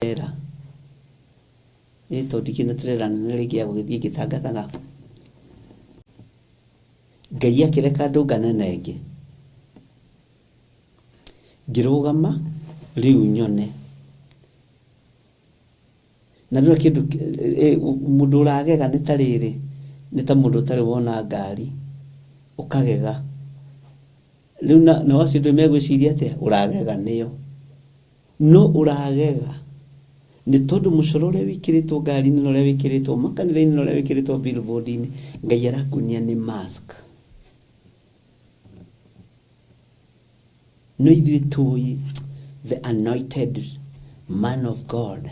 Turera. Ĩ tondũ ndikĩrĩ na turera nene rĩngĩ ya gũgĩthiĩ ngĩtangathaga. Ngai akĩreka ndũngane na ĩngĩ. Ngĩrũgama rĩu nyone. Na ndũrĩ kĩndũ mũndũ ũragega nĩ ta rĩrĩ, nĩ ta mũndũ ũtarĩ wona ngari, ũkagega. Rĩu nao acio ndũĩ megwĩciria atĩa? Ũragega nĩo. No ũragega nĩ tondũ mũcoro ũrĩa wĩkĩrĩtwo ngari-inĩ na ũrĩa wĩkĩrĩtwo makanitha-inĩ na ũrĩa wĩkĩrĩtwo billboard-inĩ, Ngai arakuonia nĩ mask. No ithuĩ tũĩ the anointed man of God,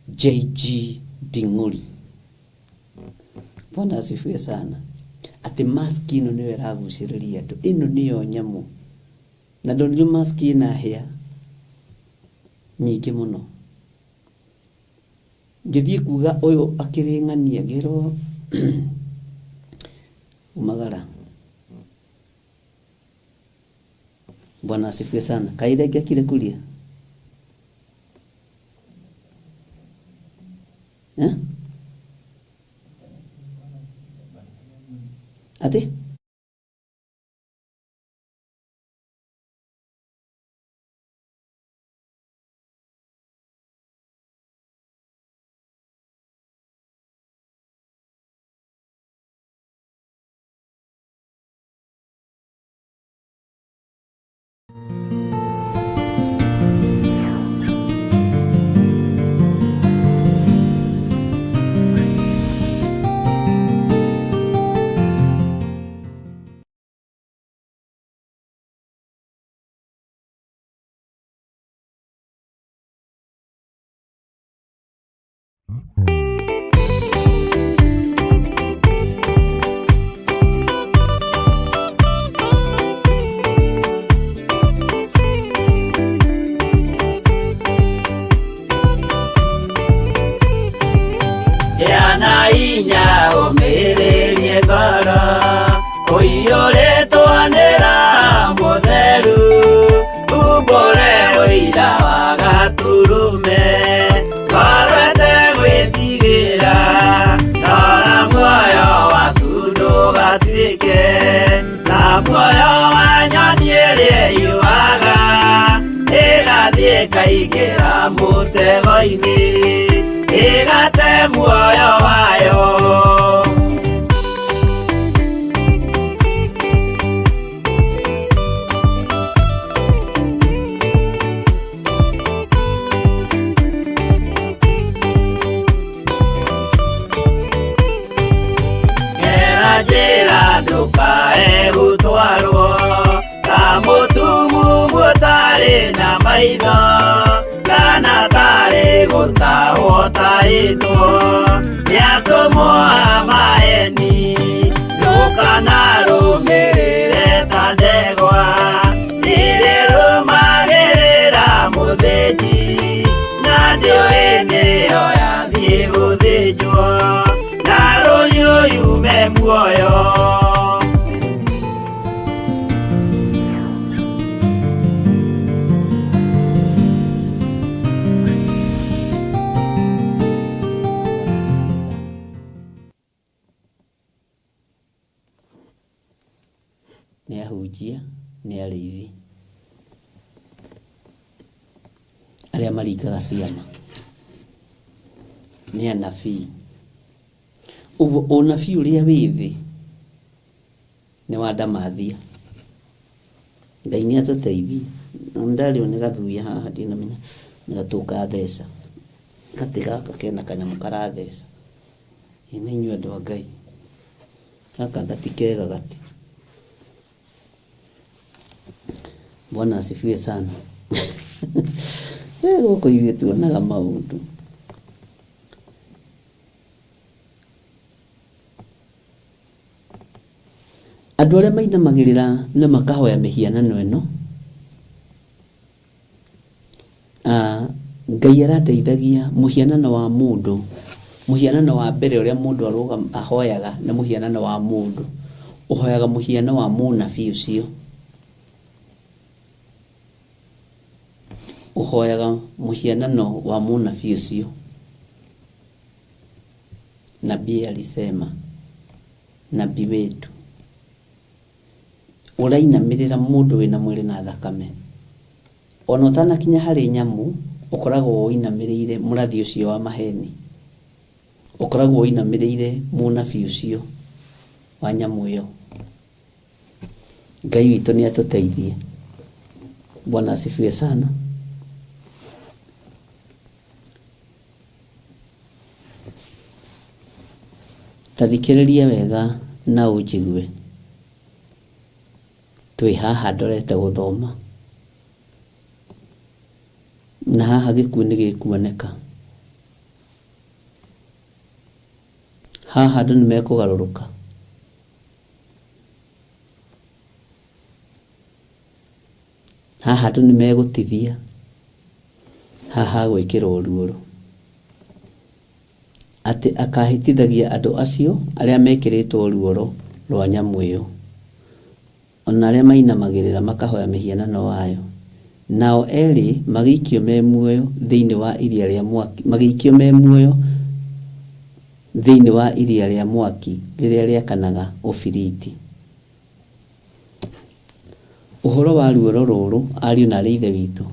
JG Nding'ũri. Bwana asifiwe sana. Atĩ mask ĩno nĩyo ĩragucĩrĩria andũ. Ĩno nĩyo nyamũ. Na ndonire mask ĩna hĩa nyingĩ mũno. Ngĩthiĩ kuga ũyũ akĩrĩ ng'ania ngĩrwo umagara. Bwana asifiwe sana. Kaĩ ngĩakire kuria? Eh? Atĩ? Gĩa na hinya ũmĩrĩrie ngoro ũiyũrĩtwo nĩ Roho Mũtheru umbũre ũira wa Gatũrũme ngoro ĩtegwĩtigĩra rora muoyo waku ndũgatuĩke ta muoyo wa nyoni ĩrĩa ĩyũaga ĩgathiĩ ĩkaingĩra mũtego-inĩ ĩgate muoyo wayo. Gera njĩra ndũkae gũtwarwo ta mũtumumu ũtarĩ na maitho kana tarĩ gũtahwo tahĩtwo nĩ atũmwo a maeni ndũkanarũmĩrĩre ta ndegwa irĩrũmagĩrĩra mũthĩnji na ndĩũĩ nĩyo yathiĩ gũthĩnjwo na rũhiũ yume muoyo. Nĩ ahunjia, nĩ arĩithi arĩa maringaga ciama, nĩ anabii. Ũguo ũnabii ũrĩa wĩ thĩ nĩ wa ndamathia. Ngai nĩ atũteithie. Na nĩ ndarĩo nĩ gathuya haha ndinamenya nĩ gatũ gatheca. Gatĩ gaka kena kanyamũ karatheca. Ĩ na inyuĩ andũ a Ngai. Gaka gati kega gati. Bwana asifiwe sana. Eh, gũkũ ithuĩ tuonaga maũndũ. Andũ arĩa mainamagĩrĩra na makahoya mĩhianano ĩno, ah, Ngai arandeithagia mũhianano wa mũndũ, mũhianano wa mbere ũrĩa mũndũ ahoyaga nĩ mũhianano wa mũndũ. Ũhoyaga mũhiano wa mũnabii ũcio. Ũhoyaga mũhianano wa mũnabii ũcio. Nabii alisema, nabii wetu. Ũrainamĩrĩra mũndũ wĩna mwĩrĩ na thakame. Ona ũtanakinya harĩ nyamũ, ũkoragwo ũinamĩrĩire mũrathi ũcio wa maheni. Ũkoragwo ũinamĩrĩire mũnabii ũcio wa nyamũ ĩyo. Ngai witũ nĩ atũteithie. Bwana asifiwe sana. Ta thikĩrĩria wega na ũnjigue. Twĩ haha ndorete gũthoma. Na haha gĩkuũ nĩ gĩkuoneka. Haha andũ nĩ mekũgarũrũka. Haha andũ nĩ megũtithia. Haha gwĩkĩrwo ruoro. Atĩ akahĩtithagia andũ acio arĩa mekĩrĩtwo ruoro rwa nyamũ ĩyo, ona arĩa mainamagĩrĩra makahoya mĩhianano wayo. Nao erĩ magĩikio me muoyo thĩinĩ wa iria rĩa mwaki, magĩikio me muoyo thĩinĩ wa iria rĩa mwaki rĩrĩa rĩakanaga ũbiriti. Ũhoro wa ruoro rũrũ ariũ na aarĩ a Ithe witũ,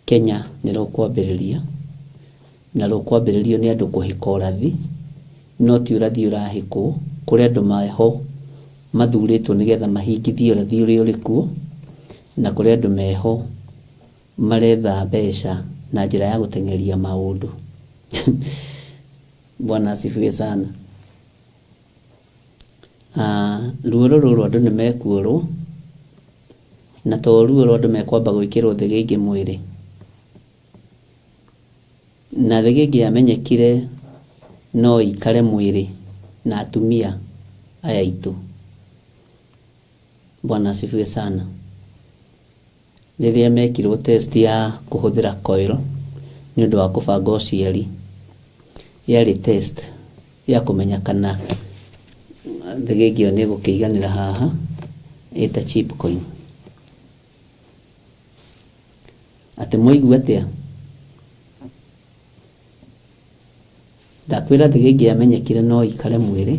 Kenya nĩ rũkwambĩrĩria, na rũkwambĩrĩrio nĩ andũ kũhĩka ũrathi, no ti ũrathi ũrahĩkwo, kũrĩ andũ meho mathurĩtwo nĩgetha mahingithie ũrathi ũrĩa ũrĩ kuo, na kũrĩ andũ meho maretha mbeca na njĩra ya gũteng'eria maũndũ. Bwana asifiwe sana. Ruoro rũrũ andũ nĩ mekuorwo, na to ruoro andũ mekwamba gwĩkĩrwo thĩgĩngĩ mwĩrĩ. Na thĩgĩngĩ yamenyekire no ĩikare mwĩrĩ na atumia aya aitũ. Bwana asifiwe sana. Rĩrĩa mekirwo test ya kũhũthĩra coil nĩ ũndũ wa kũbanga ũciari, yarĩ test ya kũmenya kana thĩgĩngĩ ĩyo nĩ ĩgũkĩiganĩra haha ĩta chip coin. Atĩ mwaigua atĩa? Ndakwĩra thĩgĩngĩ yamenyekire no ĩikare mwĩrĩ.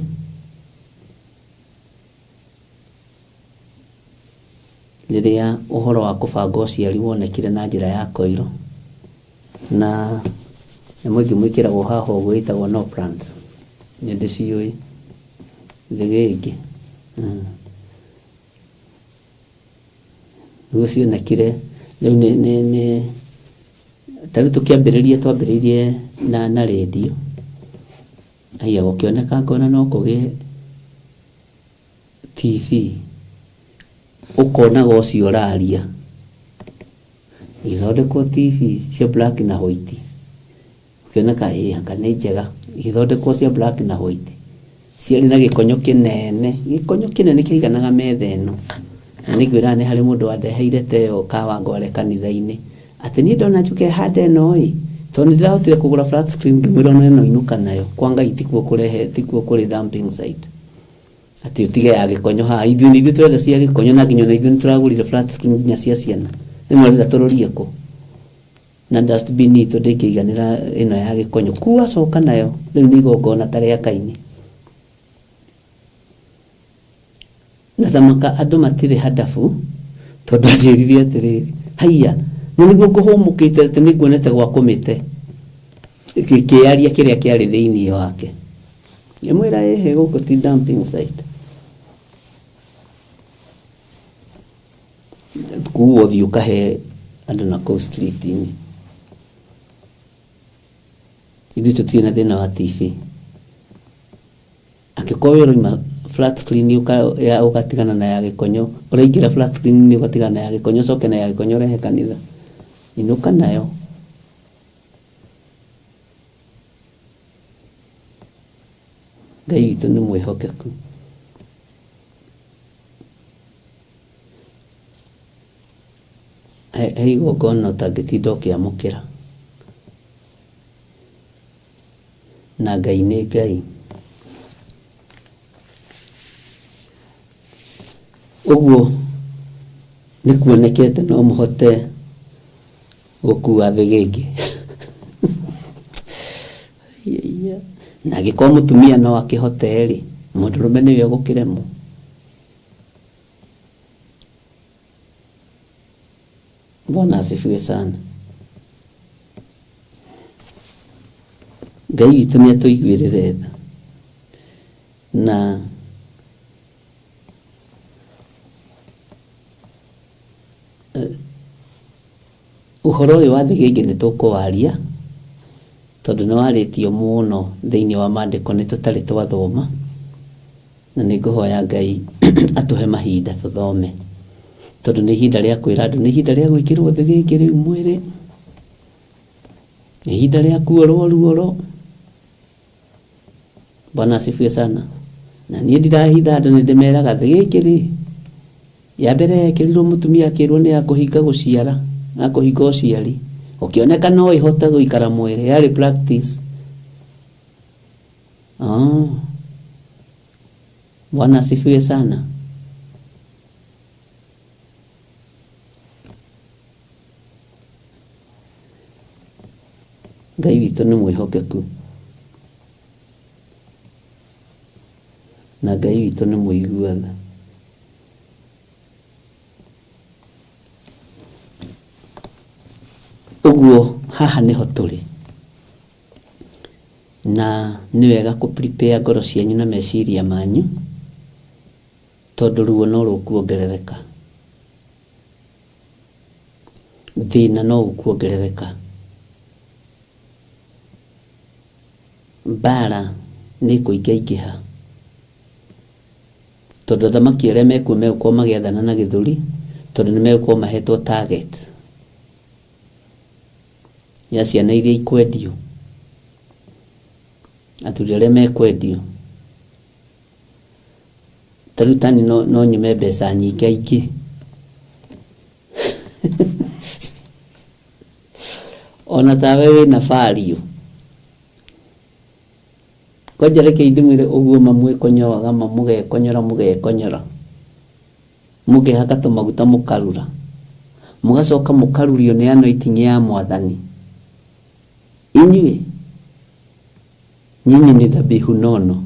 Rĩrĩa ũhoro wa kũbanga ũciari wonekire na njĩra ya koiro, na nyamũ ĩngĩ mwĩkĩragwo haha ũguo ĩtagwo no plant, nĩ ndĩciũĩ thĩgĩngĩ. Nĩguo cionekire rĩu nĩ ta rĩu tũkĩambĩrĩria twambĩrĩirie na rĩndiũ, haiya gũkĩoneka ngona no kũgĩe TV, ũkonaga ũcio ũraria. Igĩthondekwo TV cia black na white, gũkĩoneka ĩ anga nĩ njega, igĩthondekwo cia black na white, ciarĩ na gĩkonyo kĩnene, gĩkonyo kĩnene kĩaiganaga metha ĩno. Na nĩ ngwĩraga nĩ harĩ mũndũ wandeheire ta ĩyo Kawangware kanitha-inĩ, atĩ niĩ ndona njũke hande ĩno ĩ, tondũ nĩ ndĩrahotire kũgũra flat screen ngĩmwĩra ona ĩno inũka nayo, kwa Ngai tikuo kũrehe tikuo kũrĩ dumping site. Atĩ ũtige ya gĩkonyo haha, ithuĩ nĩ ithuĩ tũrenda cia gĩkonyo na nginya ona ithuĩ nĩ tũragũrire flat screen nginya cia ciana. Ĩno ũrenda tũrũrie kũ? Na dustbin itũ ndĩngĩiganĩra ĩno ya gĩkonyo. Kua coka nayo, rĩu nĩ igongona ta rĩa Kaini. Na tamaka andũ matirĩ handabu, tondũ anjĩrire atĩrĩrĩ, haiya, na nĩguo ngũhũmũkĩte atĩ nĩ nguonete gwa kũmĩte. Kĩaria kĩrĩa kĩarĩ thĩinĩ wake. Ngĩmwĩra ĩhĩ gũkũ ti dumping site. Kuo ũthiĩ ũkahe andũ na kũu street-inĩ. Ithuĩ tũtirĩ na thĩna wa TV. Angĩkorwo wĩ ũrauma flat screen ũgatigana na ya gĩkonyo, ũraingĩra flat screen ũgatigana na ya gĩkonyo ũcoke na ya gĩkonyo ũrehe kanitha, inũka nayo. Ngai witũ nĩ mwĩhokeku. He igongona ũtangĩtinda ũkĩamũkĩra. Na Ngai nĩ Ngai. Ũguo nĩ kuonekete no mũhote Gũkua thĩgĩngĩ. Na angĩkorwo mũtumia no akĩhote rĩ, mũndũrũme nĩwe ũgũkĩremwo. Bwana asifiwe sana. Ngai witũ nĩ atũiguĩrĩre tha. Na Ũhoro ũyũ wa thĩgĩngĩ nĩ tũkũwaria, tondũ nĩ warĩtio mũno thĩinĩ wa mandĩko nĩ tũtarĩ twathoma, na nĩ ngũhoya Ngai atũhe mahinda tũthome, tondũ nĩ ihinda rĩa kwĩra andũ, nĩ ihinda rĩa gwĩkĩrwo thĩgĩngĩ rĩu mwĩrĩ, nĩ ihinda rĩa kuorwo ruoro. Bwana asifiwe sana. Na niĩ ndirahitha andũ nĩ ndĩmeraga thĩgĩngĩ rĩ, Ya mbere yekĩrirwo mũtumia akĩrwo nĩ ya kũhinga gũciara, ya kũhinga ũciari. Gũkĩoneka no ĩhote gũikara mwĩrĩ, yarĩ practice. Oh. Bwana asifiwe sana. Ngai witũ nĩ mwĩhokeku. Na Ngai witũ nĩ mũigua tha. Ũguo haha nĩho tũrĩ. Na nĩ wega kũ prepare ngoro cianyu na meciria manyu, tondũ ruo no rũkuongerereka. Thĩna no ũkuongerereka. Mbaara nĩ ĩkũingaingĩha. Tondũ athamaki arĩa mekuo megũkorwo magĩathana na gĩthũri, tondũ nĩ megũkorwo mahetwo target ya ciana iria ikwendio, athuri arĩa mekwendio. Ta rĩu tani no, no nyume mbeca nyingaingĩ ona tawe wĩna value. Kwanja rekei ndĩmwĩre ũguo ma mwĩkonyoaga ma mũgekonyora mũgekonyora, mũkehaka tũmaguta mũkarura, mũgacoka mũkarurio nĩ anointing ya Mwathani. Inyuĩ, nyinyi nĩ dhabihu nono,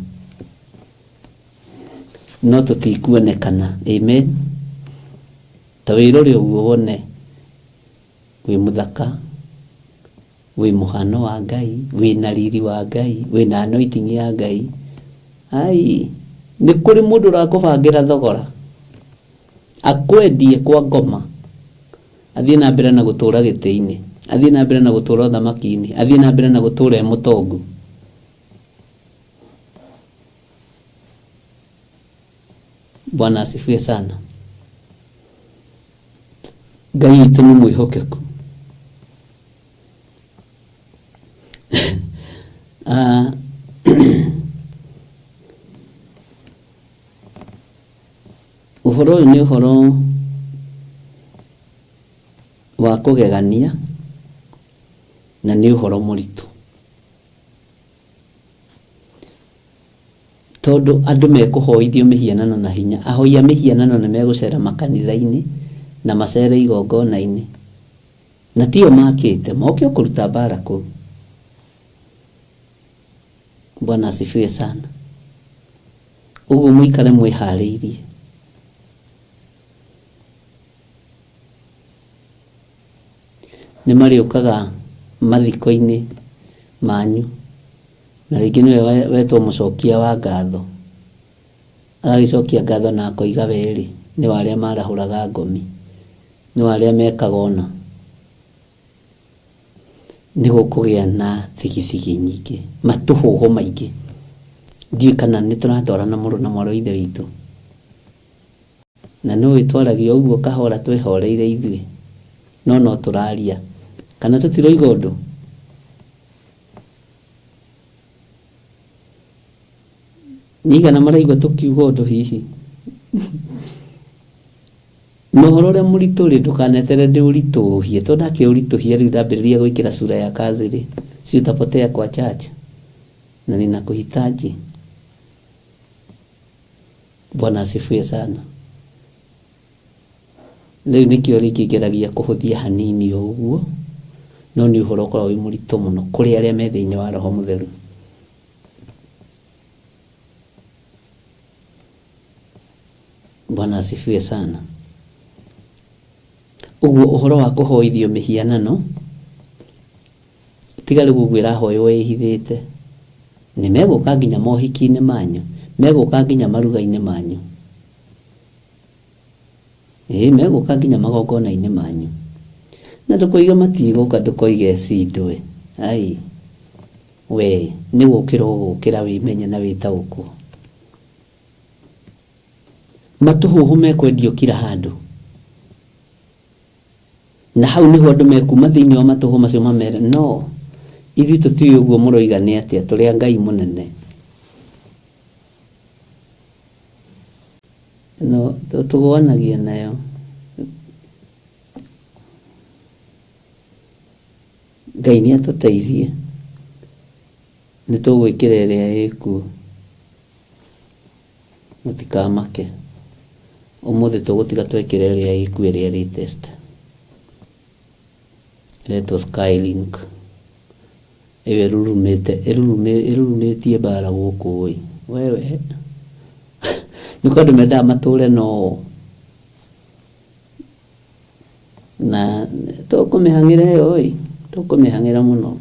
no tũtikuonekana. Amen. Ta wĩrore ũguo wone wĩ mũthaka. Wĩ mũhano wa Ngai, wĩna riri wa Ngai, wĩna anointing ya Ngai. Ai, nĩ kũrĩ mũndũ ũrakũbangĩra thogora, akwendie kwa ngoma, athiĩ na mbere na gũtũra gĩtĩ-inĩ, athiĩ na mbere na gũtũra ũthamaki-inĩ, athiĩ na mbere na gũtũra e mũtongu. Bwana asifiwe sana. Ngai witũ nĩ mwĩhokeku. Ah, ũhoro ũyũ nĩ ũhoro wa kũgegania na nĩ ũhoro mũritũ. Tondũ andũ mekũhoithio mĩhianano na hinya. Ahoi a mĩhianano nĩ megũcera makanitha-inĩ na macere igongona-inĩ. Na tio makĩte, moke o kũruta mbara kũu. Bwana asifiwe sana. Ũguo mũikare mwĩharĩirie. Nĩ marĩũkaga mathiko-inĩ manyu, na rĩngĩ nĩwe wetwo mũcokia wa ngatho. Agagĩcokia ngatho na akoiga we-rĩ, nĩ wa arĩa marahũraga ngomi, nĩ wa arĩa mekaga ũna. Nĩ gũkũgĩa na thigithigi nyingĩ, matũhũhũ maingĩ. Ndiũĩ kana nĩ tũratwarana mũrũ na mwarĩ wa Ithe witũ. Na nĩũĩ twaragia ũguo kahora twĩhoreire ithuĩ, no no tũraria. Kana tũtiroiga ũndũ? Nĩ aigana maraigua tũkiuga ũndũ hihi? Na ũhoro ũrĩa mũritũ rĩ, ndũkaneterere ndĩũritũhie, tondũ ndakĩũritũhia rĩu ndambĩrĩria gwĩkĩra sura ya kazi rĩ, si utapotea kwa church na ninakuhitaji. Bwana asifiwe sana. Rĩu nĩkĩo rĩngĩ ngeragia kũhũthia hanini o ũguo, No nĩ ũhoro ũkoragwo wĩ mũritũ mũno kũrĩ arĩa me thĩinĩ wa Roho Mũtheru. Bwana asifiwe sana. Ũguo ũhoro wa kũhoithio mĩhianano tiga rĩu ũguo ĩrahoywo ĩhithĩte, nĩ megũka nginya mohiki-inĩ manyu, megũka nginya maruga-inĩ manyu, ĩĩ megũka nginya magongona-inĩ manyu. Na ndũkoige matigũka, ndũkoige cindwe, ai we nĩ gũkĩra ũgũkĩra wĩmenye na wĩtaũkwo. Matũhũhũ mekwendio kila handũ, na hau nĩho andũ mekuma thĩinĩ wa matũhũ macio mamere no ithuĩ tũtiũĩ ũguo mũroiga nĩ atĩa, tũrĩ a Ngai mũnene. No tũgũanagia nayo. Ngai nĩ atũteithie, nĩ tũgwĩkĩra ĩrĩa ĩkuo, mũtikamake. Ũmũthĩ tũgũtiga twekĩra ĩrĩa ĩkuo ĩrĩa latest, ĩretwo Skylink. Ĩyo ĩrurumĩte ĩrurumĩtie mbara gũkũ ĩ, wewe nĩ kũrĩ andũ mendaga matũre no na tũkũmĩhang'ĩra ĩyo ĩ, tũkũmĩhang'ĩra mũno.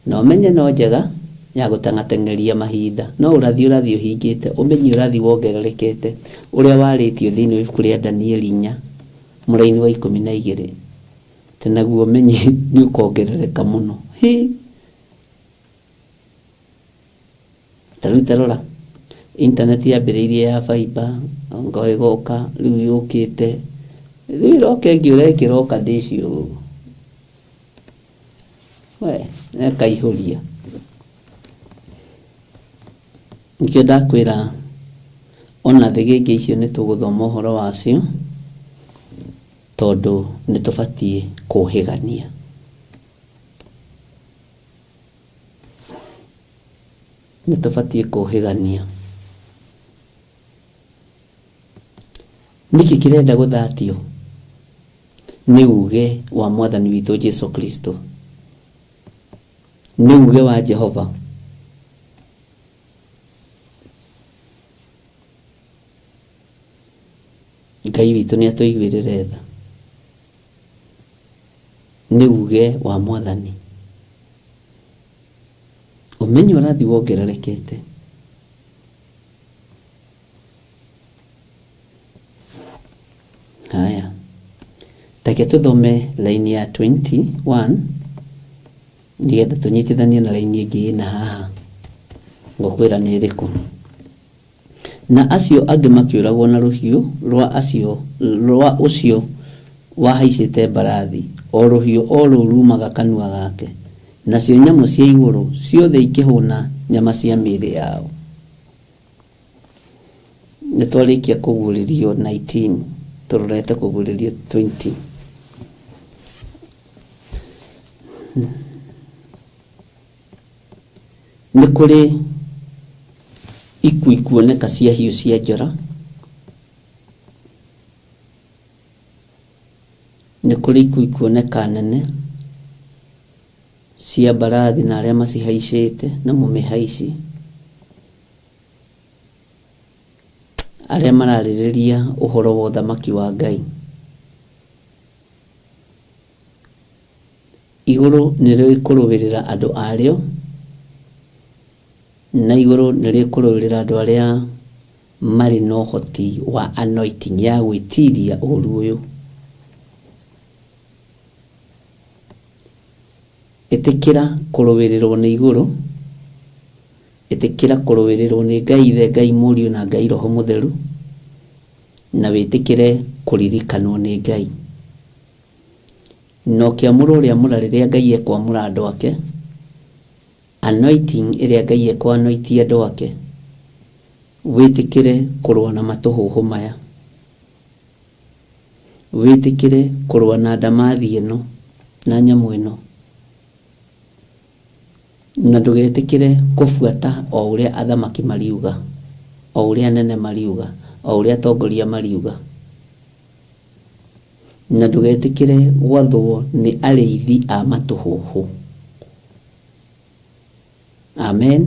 Na ũmenye no njega ya gũteng'ateng'eria mahinda, no ũrathi ũrathiĩ ũhingĩte, ũmenye ũrathiĩ wongererekete, ũrĩa warĩtio thĩinĩ wa ibuku rĩa Danieli 4 mũraini wa 12, atĩ naguo ũmenye nĩ ũkongerereka mũno. Hi! Ta rĩu ta rora, intaneti yambĩrĩirie ya fiber, ngo ĩgoka, rĩu yũkĩte, rĩu ĩroka ĩngĩ ũrekĩra o kadish ũguo. We, ĩkaihũria. Nĩkĩo ndakwĩra ona thĩgĩngĩ icio nĩ tũgũthoma ũhoro wacio, tondũ nĩ tũbatiĩ kũhĩgania. Nĩ tũbatiĩ kũhĩgania. Nĩkĩ kĩrenda gũthatio? Nĩ uge wa Mwathani witũ Jesu Kristo. Nĩ uge wa Jehova. Ngai witũ nĩ atũiguĩrĩre tha. Nĩ uge wa Mwathani. Ũmenyo ũrathiĩ wongererekete. Haya, take tũthome laini ya 21 nĩgetha tũnyitithanie na laini ĩngĩ ĩna haha, ngũkwĩra nĩ ĩrĩkũ. Na acio angĩ makĩũragwo na rũhiũ rwa acio rwa ũcio wahaicĩte mbarathi, o rũhiũ o rũu ruumaga kanua gake, nacio nyamũ cia igũrũ ciothe ikĩhũna nyama cia mĩĩrĩ yao. Nĩ twarĩkia kũguũrĩrio 19, tũrorete kũguũrĩrio 20. Nĩ kũrĩ ikuũ ikuoneka cia hiũ cia njora, nĩ kũrĩ ikuũ ikuoneka nene cia mbarathi na arĩa macihaicĩte na mũmĩhaici, arĩa mararĩrĩria ũhoro wa ũthamaki wa Ngai. Igũrũ nĩ rĩkũrũĩrĩra andũ arĩo, na igũrũ nĩ rĩkũrũĩrĩra andũ arĩa marĩ na ũhoti wa anointing ya gwĩtiria ũru ũyũ. Ĩtĩkĩra kũrũĩrĩrwo nĩ igũrũ, ĩtĩkĩra kũrũĩrĩrwo nĩ Ngai Ithe, Ngai Mũriũ na Ngai Roho Mũtheru, na wĩtĩkĩre kũririkanwo nĩ Ngai. Na ũkĩamũra ũrĩa mũra rĩrĩa Ngai ekwamũra andũ ake, anointing ĩrĩa Ngai ekũanointi andũ ake, wĩtĩkĩre kũrũa na matũhũhũ maya. Wĩtĩkĩre kũrũa na ndamathi ĩno na nyamũ ĩno. Na ndũgetĩkĩre kũbuata o ũrĩa athamaki mariuga, o ũrĩa anene mariuga, o ũrĩa atongoria mariuga. Na ndũgetĩkĩre gwathwo nĩ arĩithi a matũhũhũ. Amen.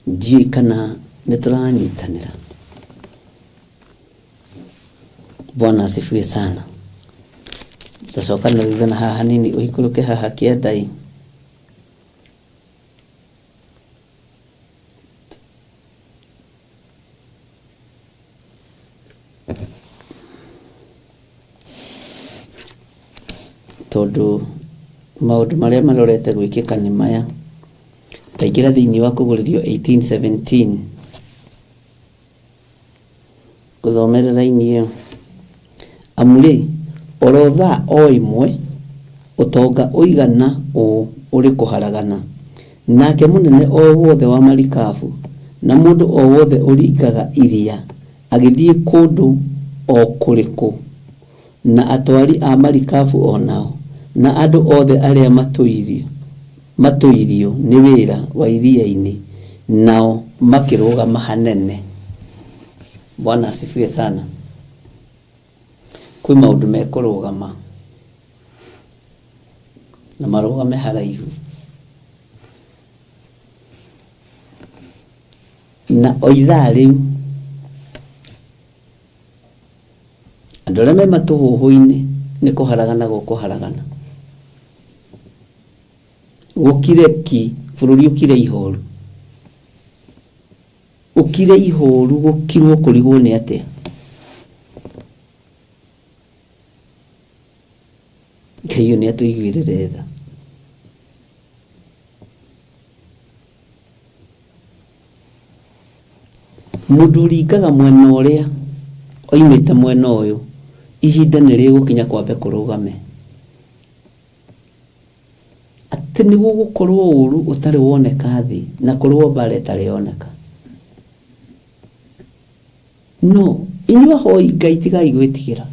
Ndiũĩ kana nĩ tũranyitanĩra. Bwana asifiwe sana. Tacoka na thutha na haha hanini ũikũrũke haha kĩandai. Tondũ maũndũ marĩa marorete gwĩkĩka nĩ maya. Taingĩra thĩinĩ wa kũgũrĩrio 1817 gũthomere raini ĩyo. Amu rĩ, oro thaa o ĩmwe ũtonga ũigana ũũ ũrĩ kũharagana. Nake mũnene o wothe wa marikabu na mũndũ o wothe ũringaga iria agĩthiĩ kũndũ o kũrĩkũ, na atwari a marikabu o nao, na andũ othe arĩa matũirio nĩ wĩra wa iria-inĩ, nao makĩrũgama hanene. Bwana asifiwe sana. Kwĩ maũndũ mekũrũgama na marũgame haraihu. Na o ithaa rĩu andũ arĩa me matũhũhũ-inĩ nĩ kũharagana gũkũharagana. Gũkire ki, bũrũri ũkire ihoru. Ũkire ihoru gũkirwo kũrigwo nĩ atĩa. Ngai ũyũ nĩ atũiguĩrĩre tha. Mũndũ ũringaga mwena ũrĩa oimĩte mwena ũyũ, ihinda nĩ rĩgũkinya kwambe kũrũgame. Atĩ nĩ gũgũkorwo ũru ũtarĩ woneka thĩ na kũrũo mbara ĩtarĩ yoneka. No inyuĩ ahoi Ngai tigai gwĩtigĩra.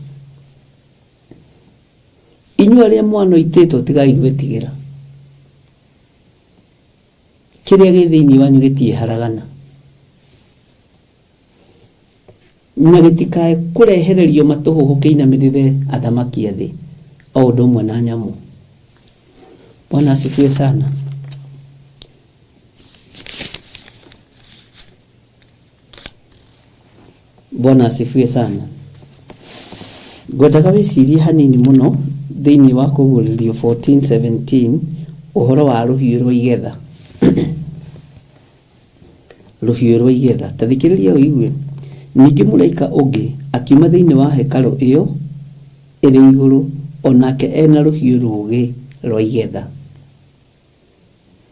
Inyuĩ arĩa mwanoitĩtwo tigai gwĩtigĩra. Kĩrĩa gĩ thĩinĩ wanyu gĩtiĩharagana. Na gĩtikae kũrehererio matũhũhũ kĩinamĩrĩre athamaki a thĩ o ũndũ ũmwe na nyamũ. Bwana asifiwe sana. Bwana asifiwe sana. Ngwendaga wĩcirie hanini mũno thĩinĩ wa kũguũrĩrio 14:17 ũhoro wa rũhiũ rwa igetha. Rũhiũ rwa igetha. Ta thikĩrĩria ũigue. Ningĩ mũraika ũngĩ akiuma thĩinĩ wa hekarũ ĩyo ĩrĩ igũrũ, o nake e na rũhiũ rũũgĩ rwa igetha.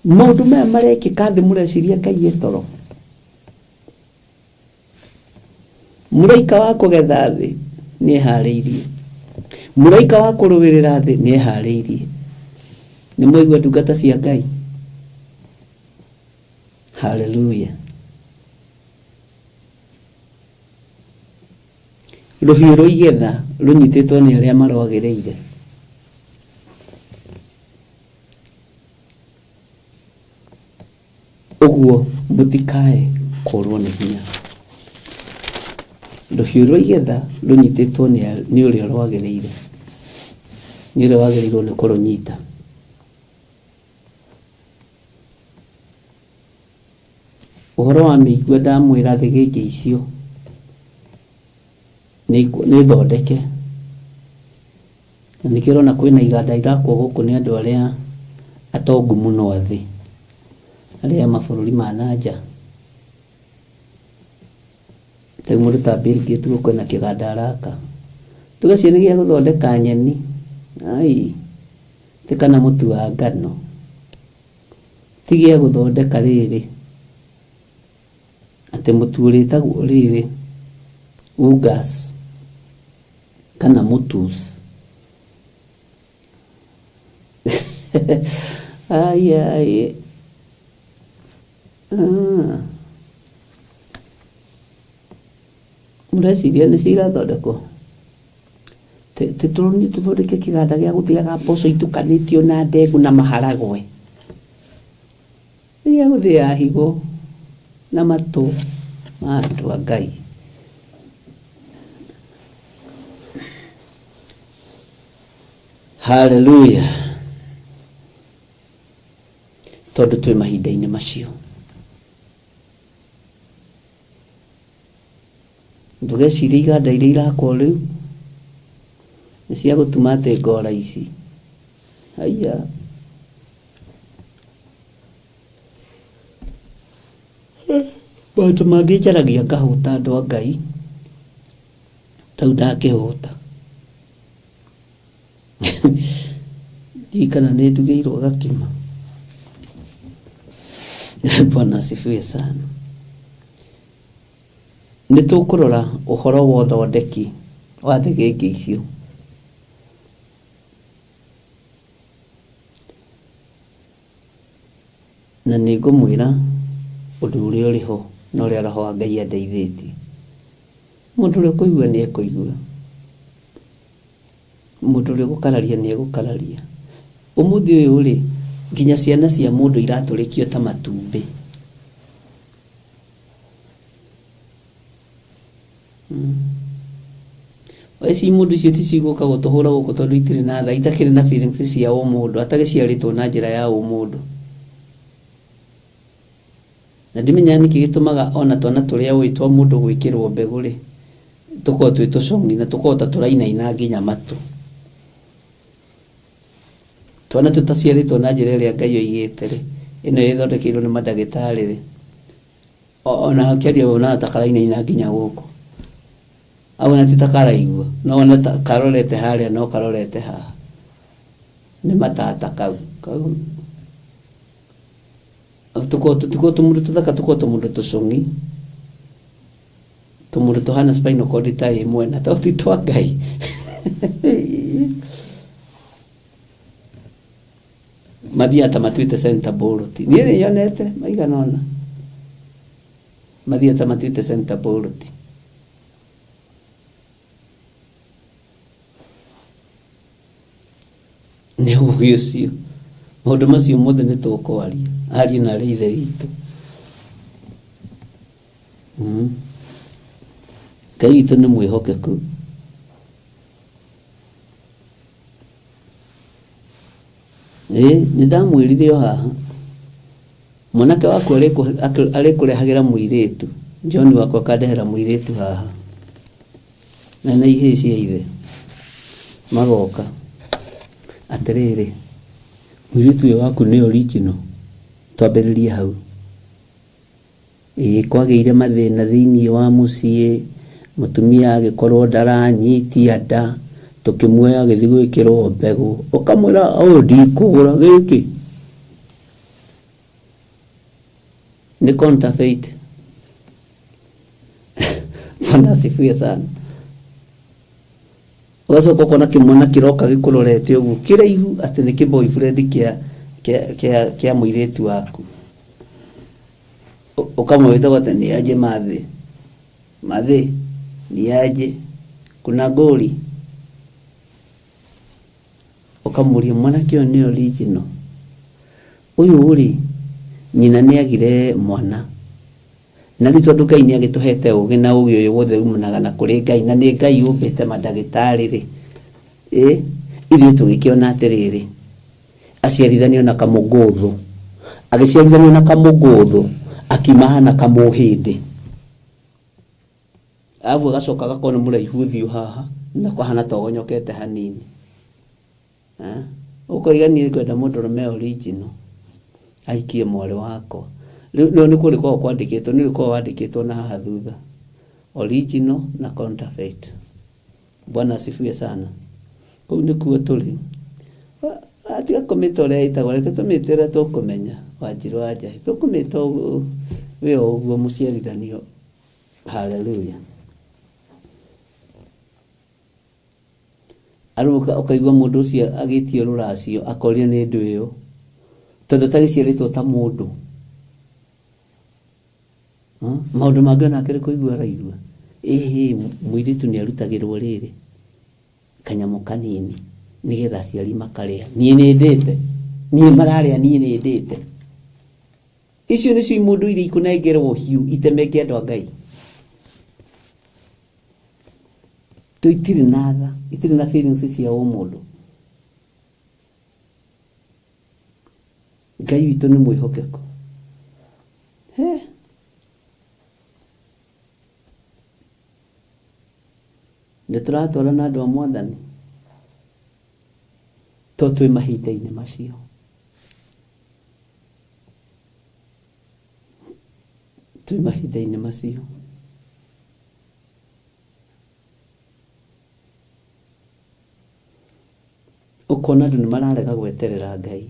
Maũndũ maya marekĩka thĩ mũreciria Ngai e toro? Mũraika wa kũgetha thĩ nĩ eharĩirie. Mũraika wa kũrũĩrĩra thĩ nĩ eharĩirie. Nĩ mwaigua ndungata cia Ngai? Haleluya. Rũhiũ rwa igetha rũnyitĩtwo nĩ arĩa marwagĩrĩire. Ũguo mũtikae kũũrwo nĩ hinya. Rũhiũ rwa igetha rũnyitĩtwo nĩ ũrĩa rwagĩrĩire, nĩ ũrĩa wagĩrĩirwo nĩ kũrũnyita. Ũhoro wa mĩigua ndamwĩra thĩgĩngĩ icio nĩ thondeke. Na nĩkĩo ũrona kwĩna iganda irakwo gũkũ nĩ andũ arĩa atongu mũno a thĩ, arĩa a mabũrũri ma na nja. Ta rĩu mũndũ ta Bill Gates gũkũ ena kĩganda araka. Tuge ũcio nĩ gĩa gũthondeka nyeni, ai, ti kana mũtu wa ngano, ti gĩa gũthondeka rĩrĩ, atĩ mũtu ũrĩtagwo rĩrĩ, ungas. Kana mũtus. Ai ai. Ah. Mũreciria nĩcio irathondekwo? Tũronio tũthondeke kĩganda gĩa gũthĩaga mboco itukanĩtio na ndengũ na maharagwe. Nĩ gĩa gũthĩa higo na matũ ma andũ a Ngai. Haleluya. Tondũ twĩ mahinda-inĩ macio. Ndũgecirie iganda iria irakwo rĩu nĩ cia gũtuma atĩ ngora ici. Haiya. Maũndũ mangĩ njaragia ngahũta andũ a Ngai, tau ndakĩhũta. Ndiũĩ kana nĩ ndugĩirwo gakima. Bwana asifiwe sana. Nĩ tũkũrora ũhoro wa ũthondeki wa thĩgĩngĩ icio. Na nĩ ngũmwĩra ũndũ ũrĩa ũrĩ ho na ũrĩa Roho wa Ngai andeithĩtie. Mũndũ ũrĩa ũkũigua nĩ ekũigua. Mũndũ ũrĩa ũgũkararia nĩ egũkararia. Ũmũthĩ ũyũ rĩ, nginya ciana cia mũndũ iratũrĩkio ta matumbĩ. Ici mũndũ icio ticio igũka gũtũhũra gũkũ tondũ itirĩ na tha, itakĩrĩ na feelings cia ũmũndũ, atagĩciarĩtwo na njĩra ya ũmũndũ. Na ndimenyaga nĩkĩ gĩtũmaga ona twana tũrĩa ũĩ twa mũndũ gwĩkĩrwo mbegũ rĩ, tũkorwo twĩ tũcong'i na tũkorwo ta tũrainaina nginya matũ. Twana tũtaciarĩtwo na njĩra ĩrĩa Ngai oigĩte rĩ, ĩno ĩthondekeirwo nĩ mandagĩtarĩ rĩ, ona ũkĩaria wonaga ta karainaina nginya gũkũ. Ona ti ta karaigua, no wone ta karorete harĩa no karorete haha. Nĩ matata kau. Kau tũkoragwo tũtikoragwo tũmũndũ tũthaka tũkoragwo tũmũndũ tũcong'i. Tũmũndũ tũhana spinal cord ta ĩ mwena to ti twa Ngai. Mathiaga ta matuĩte center bolt. Niĩ nĩ nyonete maigana ũna. Mathiaga ta matuĩte center bolt. Nĩ ũgĩ ũcio. Maũndũ macio mothe nĩ tũkwaria. Ariũ na aarĩ a Ithe witũ. Ngai witũ nĩ mwĩhokeku. Ĩĩ nĩ ndamwĩrire o haha, mwanake waku arĩkũrehagĩra mũirĩtu, John wakwa akandehera mũirĩtu haha, mena ihĩĩ cia ithe, magoka, atĩrĩrĩ, mũirĩtu ũyũ waku nĩ original? Twambĩrĩrie hau. Ĩĩ kwagĩire mathĩna thĩinĩ wa mũciĩ, mũtumia agĩkorwo ndaranyitia nda, tũkĩmuoya agĩthiĩ gwĩkĩrwo mbegũ, ũkamwĩra ũũ ndikũgũra gĩkĩ. Nĩ counterfeit. Bwana asifiwe sana. Ũgacoka ũkona kĩmwana kĩroka gĩkũrorete ũguo kĩraihu atĩ nĩ kĩ boyfriend kĩa, kĩa, kĩa, kĩa mũirĩtu waku. Ũkamwĩta atĩ nĩ aje mathĩ. Mathĩ, ni aje. Kuna ngũri. Ũkamũria mwanake ũyũ nĩ original. Ũyũ rĩ, nyina nĩ agire mwana. Na rĩu tondũ Ngai nĩ agĩtũhete ũgĩ na ũgĩ ũyũ wothe umanaga na kũrĩ Ngai na nĩ Ngai ũmbĩte mandagĩtarĩ rĩ, ĩ, ithuĩ tũgĩkĩona atĩrĩrĩ, aciarithanio na kamũngũthũ, agĩciarithanio na kamũngũthũ, akiuma ahana kamũhĩndĩ. Arabu agacoka agakorwo nĩ mũraihu ũthiũ haha, na kahana ta ũgonyokete hanini. Ũkoiga niĩ ngwenda mũndũrũme original ahikie mwarĩ wakwa. Rĩu no nĩ kũrĩkoragwo kwandĩkĩtwo, nĩ ũrĩkoragwo wandĩkĩtwo na haha thutha. Original na counterfeit. Bwana asifiwe sana. Kũu nĩkuo tũrĩ. Tiga kũmĩta ũrĩa ĩtagwo, reke tũmĩte ũrĩa tũkũmenya, Wanjirũ wa Njahĩ. Tũkũmĩta wĩ o ũguo mũciarithanio. Hallelujah. Arũka ũkaigua mũndũ ũcio agĩtio rũracio akoria nĩ ndũ ĩyo tondũ atagĩciarĩtwo ta mũndũ. Maũndũ mangĩ onake nĩ kũigua araigua. Ĩhĩ mũirĩtu nĩ arutagĩrwo rĩrĩ kanyamũ kanini nĩgetha aciari makarĩa. Niĩ nĩ ndĩte, niĩ mararĩa niĩ nĩ ndĩte. Icio nĩcio imũndũ iria ikũnengerwo hiũ itemenge andũ a Ngai. To itirĩ na tha, itirĩ na feelings cia ũmũndũ. Ngai witũ nĩ mwĩhokeku. He. Nĩ tũratwarana andũ a Mwathani? To twĩ mahinda-inĩ macio. Twĩ mahinda-inĩ macio. Ũkona andũ nĩ mararega gweterera Ngai.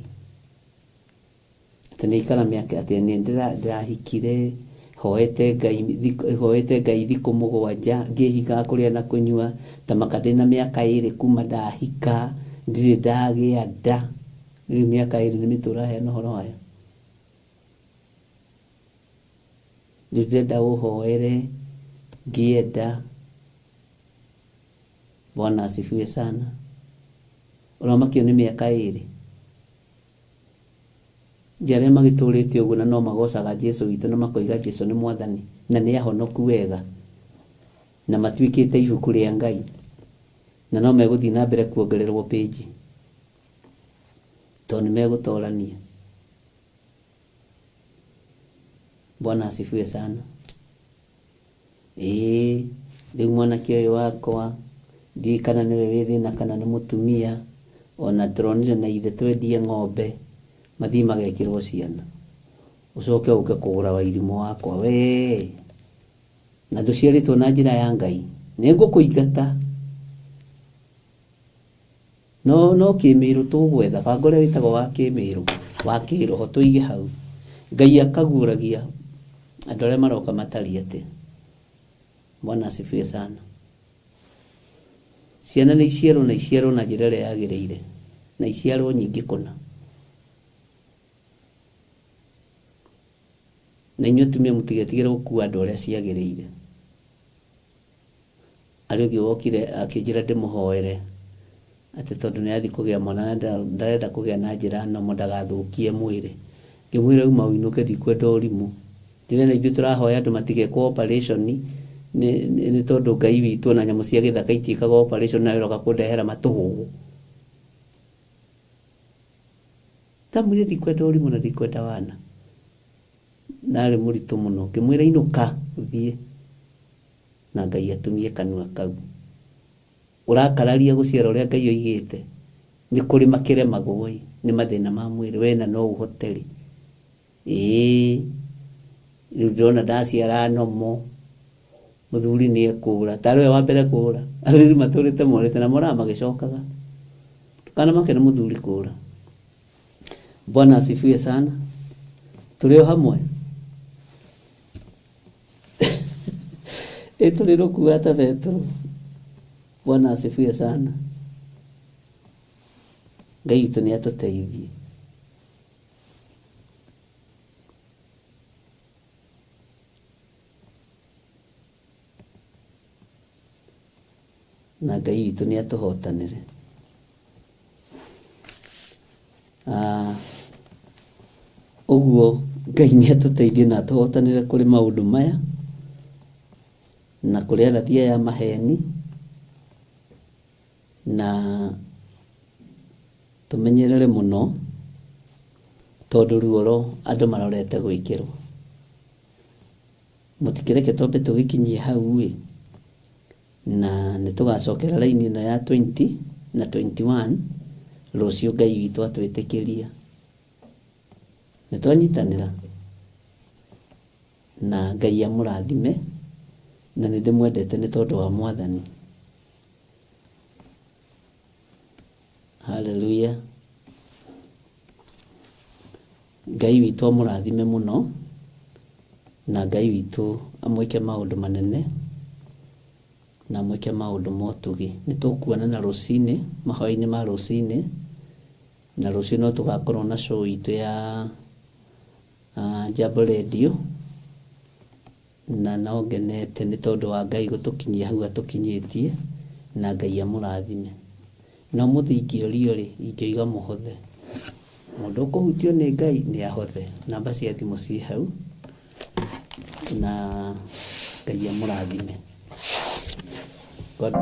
Atĩ nĩ aikara mĩaka atĩ nĩ ndĩrahikire hoete Ngai hoete Ngai thikũ mũgwanja ngĩhingaga kũrĩa na kũnyua ta maka ndĩna mĩaka ĩrĩ kuma ndahika ndirĩ ndagĩa nda. Rĩu mĩaka ĩrĩ nĩ mĩtĩ ũraheana ũhoro wayo? Rĩu ndĩrenda ũhoere ngĩe nda. Bwana asifiwe sana. Ũramakio nĩ mĩaka ĩrĩ? Nĩ arĩa magĩtũrĩte ũguo na no magocaga Jesu witũ na makoiga Jesu nĩ Mwathani na nĩ ahonoku wega na matuĩkĩte ibuku rĩa Ngai na no megũthiĩ na mbere kuongererwo page tondũ nĩ megũtorania. Bwana asifiwe sana. Ĩĩ, rĩu mwanake ũyũ wakwa, ndiũĩ kana nĩwe wĩ thĩna kana nĩ mũtumia, ona tũronire na ithe twendie ng'ombe, mathiĩ magekĩrwo ciana. Ũcoke ũke kũgũra wairimũ wakwa wee, na ndũciarĩtwo na njĩra ya Ngai, nĩngũkũingata. No no kĩmĩrũ tũgwetha, banga ũrĩa wĩtagwo wa kĩmĩrũ, wa kĩroho tũige hau. Ngai akaguũragia andũ arĩa maroka matariĩ atĩa. Bwana asifiwe sana. Ciana nĩ iciarwo na iciarwo na njĩra ĩrĩa yagĩrĩire, na iciarwo nyingĩ kũna. Na inyuĩ atumia mũtigetigĩre gũkua andũ ũrĩa ciagĩrĩire. Harĩ ũngĩ wokire akĩnjĩra ndĩmũhoere atĩ tondũ nĩ arathiĩ kũgĩa mwana na ndarenda kũgĩa na njĩra nomo ndagathũkie mwĩrĩ. Ngĩmwĩra uma ũinũke ndikwenda ũrimũ. Ndĩrena ithuĩ tũrahoya andũ matigekwo operation nĩ tondũ Ngai witũ ona nyamũ cia gĩthaka itiĩkagwo operation nawe ũroka kũndehera matũhũhũ. Ndamwĩrire ndikwenda ũrimũ na ndikwenda wana. Na arĩ mũritũ mũno. Ngĩmwĩra inũka ũthiĩ. Na Ngai atumie kanua kau. Ũrakararia gũciara ũrĩa Ngai oigĩte? Nĩ kũrĩ makĩremagwo-ĩ nĩ mathĩna ma mwĩrĩ, we na no ũhote-rĩ? Ĩĩ, rĩu ndĩrona ndaciara nomo, mũthuri nĩ ekũũra. Tarĩ we wa mbere kũũra? Athuri matũrĩte morĩte na moraga magĩcokaga. Ndũkanamake nĩ mũthuri kũũra. Bwana asifiwe sana. Tũrĩ o hamwe? Ĩ tũrĩ rũkua ta Petero. Bwana asifiwe sana. Ngai witũ nĩ atũteithie. Na Ngai witũ nĩ atũhotanĩre. Ah, ũguo Ngai nĩ atũteithie na atũhotanĩre kũrĩ maũndũ maya na kũrĩ arathi aya a maheni na tũmenyerere mũno tondũ ruoro andũ marorete gwĩkĩrwo. Mũtikĩreke twambe tũgĩkinyie hau ĩ, na nĩ tũgacokera raini ĩno ya 20 na 21 rũciũ Ngai witũ atwĩtĩkĩria. Nĩ twanyitanĩra? Na Ngai amũrathime, na nĩ ndĩmwendete nĩ tondũ wa Mwathani. Hallelujah. Ngai witũ amũrathime mũno, na Ngai witũ amwĩke maũndũ manene, na amwĩke maũndũ ma ũtugi. Nĩ tũkuonana rũcinĩ, mahoya-inĩ ma rũcinĩ, na rũciũ no tũgakorwo na show itũ ya Jambo Radio, na no ngenete nĩ tondũ wa Ngai gũtũkinyia hau atũkinyĩtie, na Ngai amũrathime. Na ũmũthĩ ingĩũrio-rĩ, ingĩoiga mũhothe. Mũndũ ũkũhutio nĩ Ngai nĩ ahothe. Namba cia thimũ ciĩ hau, na Ngai amũrathime. God.